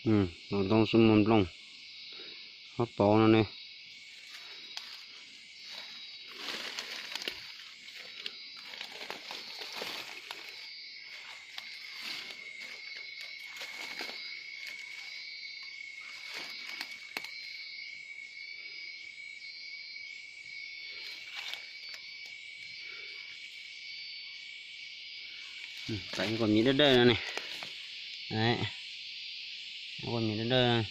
Los ntoo xwb muaj nplooj, ob pov no ne. Tam ib qho miv dawb dawb no ne. Qho miv dawb dawb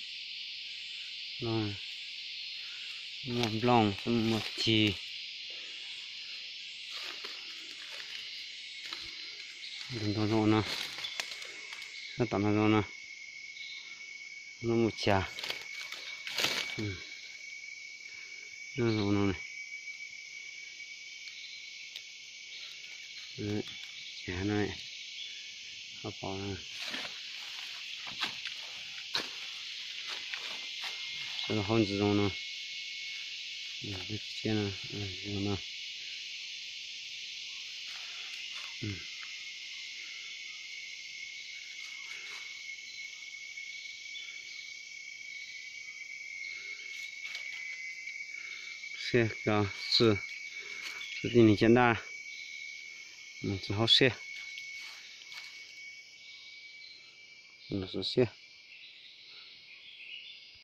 no, muaj nplooj, muaj cig. Ntoo zoo no, sab tom no zoo no, muaj cig. Zoo no, cig no, ob pov no. Sab hauv ntsis zoo no, zoo no. Siab ko, txwj tij neeg caj dab, txwj hauv siab, siab.